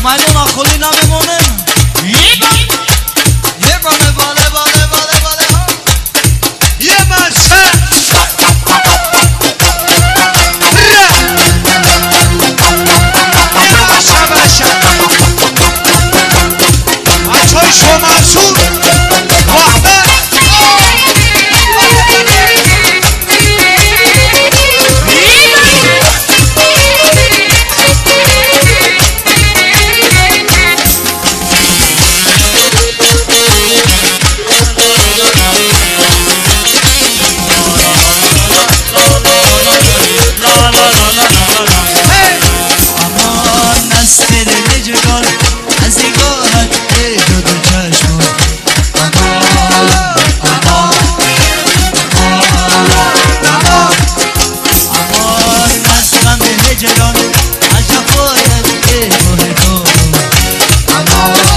Майдона холи намемонем. Ебане бале бале бале бале. Ебаша. Ебаша баша. Бачаҳои Шомансур. Ваҳда. Aman از دل هجران از نگاهت ای دو دو چشم. Aman aman aman aman از غم هجران از جفایت ای ماه تو. Aman